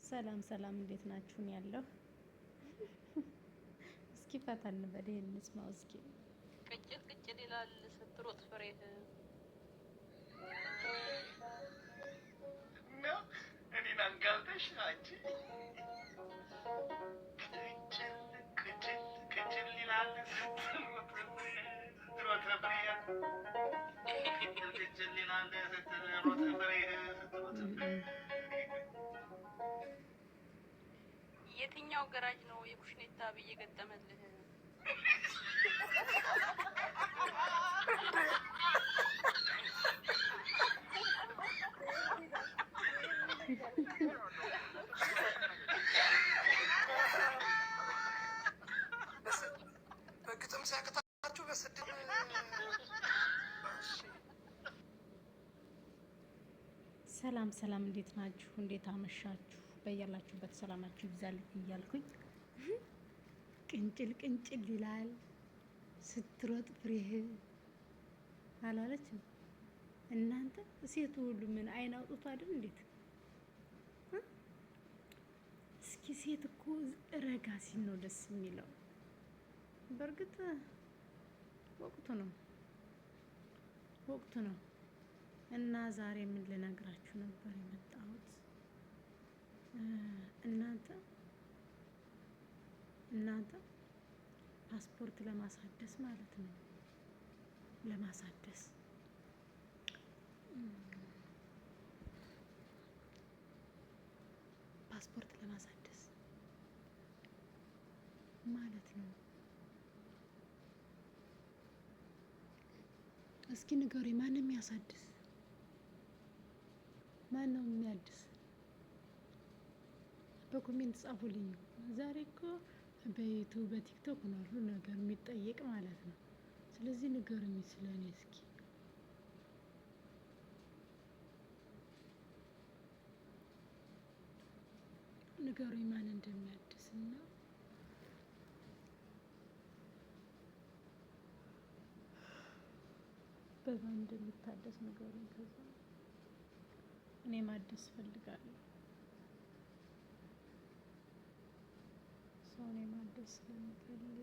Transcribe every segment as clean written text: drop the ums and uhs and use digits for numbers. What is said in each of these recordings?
ሰላም ሰላም፣ እንዴት ናችሁን? ያለው እስኪ ፈታ እንበል፣ ይሄን እንስማው እስኪ። ቅጭል ቅጭል ይላል ስትሮጥ ፍሬህ። ነው እኔን አንጋልጠሽ አንቺ ቅጭል ቅጭል ቅጭል ይላል ስትሮጥ ስትሮጥ ፍሬህ፣ ቅጭል ቅጭል ይላል ስትሮጥ ፍሬህ፣ ስትሮጥ ፍሬህ። የትኛው ገራጅ ነው የኩሽኔታ ብዬ ገጠመልህ? በግጥም ሲያቅታችሁ በስድብ። ሰላም ሰላም፣ እንዴት ናችሁ? እንዴት አመሻችሁ? በያላችሁበት ሰላማችሁ ይብዛልኝ እያልኩኝ ቅንጭል ቅንጭል ይላል ስትሮጥ ፍሬህ አላለችም? እናንተ ሴቱ ሁሉ ምን አይን አውጥቶ አይደል? እንዴት እስኪ ሴት እኮ ረጋ ሲል ነው ደስ የሚለው። በእርግጥ ወቅቱ ነው፣ ወቅቱ ነው። እና ዛሬ ምን ልነግራችሁ ነበር የመጣሁት? እናንተ ፓስፖርት ለማሳደስ ማለት ነው፣ ለማሳደስ ፓስፖርት ለማሳደስ ማለት ነው። እስኪ ንገሩኝ፣ ማን ነው የሚያሳድስ? ማን ነው የሚያድስ? በ comment ጻፉልኝ። ዛሬ እኮ በ YouTube በ TikTok ነው ሁሉ ነገር የሚጠየቅ ማለት ነው። ስለዚህ ንገሩኝ ስለኔ እስኪ። ንገሩኝ ማን እንደሚያድስ እና በማን እንደሚታደስ ንገሩኝ። ከዛ እኔ ማደስ እፈልጋለሁ። ሰው እኔ ማደስ ስለምፈልግ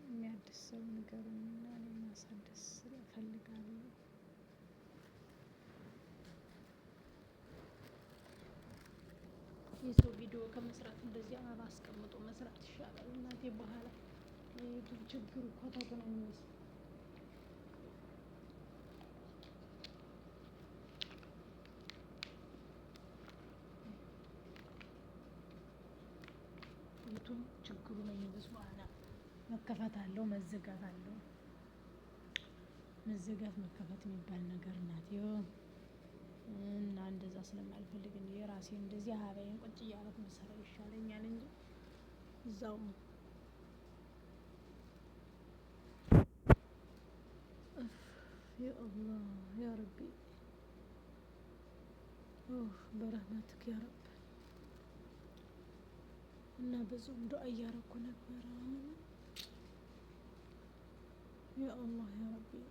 የሚያድስ ሰው ንገሩኝና እኔ ማሳደስ እፈልጋለሁ። የሰው ቪዲዮ ከመስራት እንደዚህ አበባ አስቀምጦ መስራት ይሻላል። እናቴ በኋላ የ YouTube ችግሩ ኮተቱ ነው የሚመስለው። YouTube ችግሩ ነው የሚበዝ። በኋላ መከፈት አለው፣ መዘጋት አለው። መዘጋት መከፈት የሚባል ነገር ናት እና እንደዛ ስለማልፈልግ እንጂ የራሴ እንደዚህ አበባዬን ቁጭ እያደረኩ ብሰራ ይሻለኛል እንጂ እዛው يا الله يا ربي برحمتك يا رب። እና ብዙም ዱአ እያረኩ ነበረ። يا الله يا ربي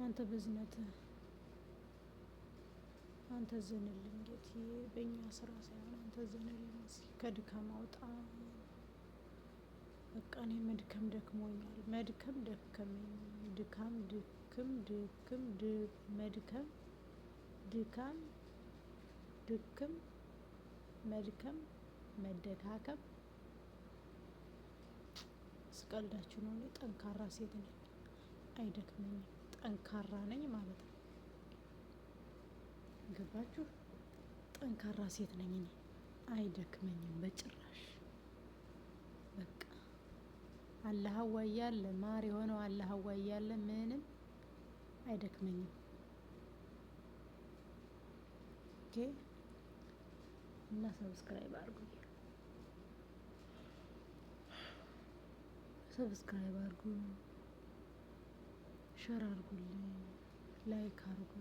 አንተ በዝነትህ አንተ ዘንልን ጌትዬ፣ በእኛ ስራ ሳይሆን አንተ ዘንልን። እስኪ ከድካም አውጣ። በቃ እኔ መድከም ደክሞኛል። መድከም ደከመኝ። ድካም ድክም ድክም መድከም ድካም ድክም መድከም መደካከም። ስቀልዳችሁ ነው። እኔ ጠንካራ ሴት ነኝ፣ አይደክመኝም። ጠንካራ ነኝ ማለት ነው። ገባችሁ? ጠንካራ ሴት ነኝ እኔ፣ አይደክመኝም በጭራሽ። በቃ አላህ እያለ ማር የሆነው አላህ እያለ ምንም አይደክመኝም። Okay እና subscribe አድርጉ፣ subscribe አድርጉ፣ share አድርጉልኝ፣ like አድርጉ።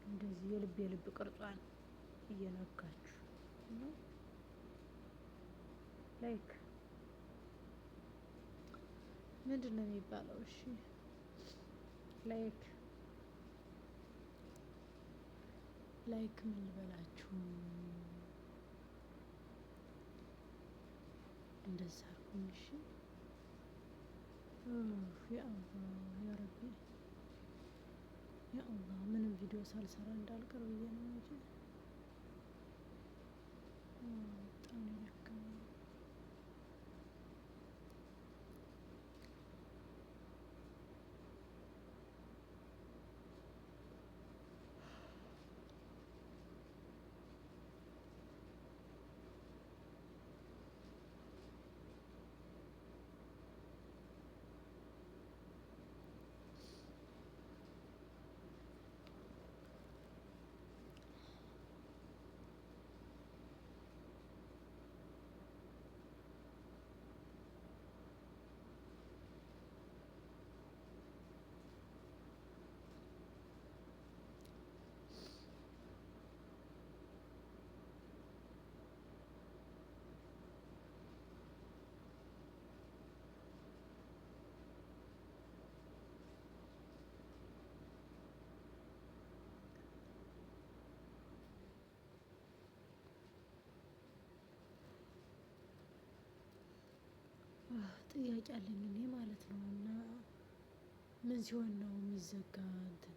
እንደዚህ የልብ የልብ ቅርጿን እየነካችሁ like ምንድን ነው የሚባለው? እሺ like Like ምን ልበላችሁ፣ እንደዛ አድርጉኝ። እሺ ያ አላህ፣ ያ ረቢ፣ ያ አላህ፣ ምንም ቪዲዮ ሳልሰራ እንዳልቀር ብዬ ነው እንጂ በጣም ነው የደከመኝ። ጥያቄ አለኝ እኔ ማለት ነው። እና ምን ሲሆን ነው የሚዘጋ እንትን?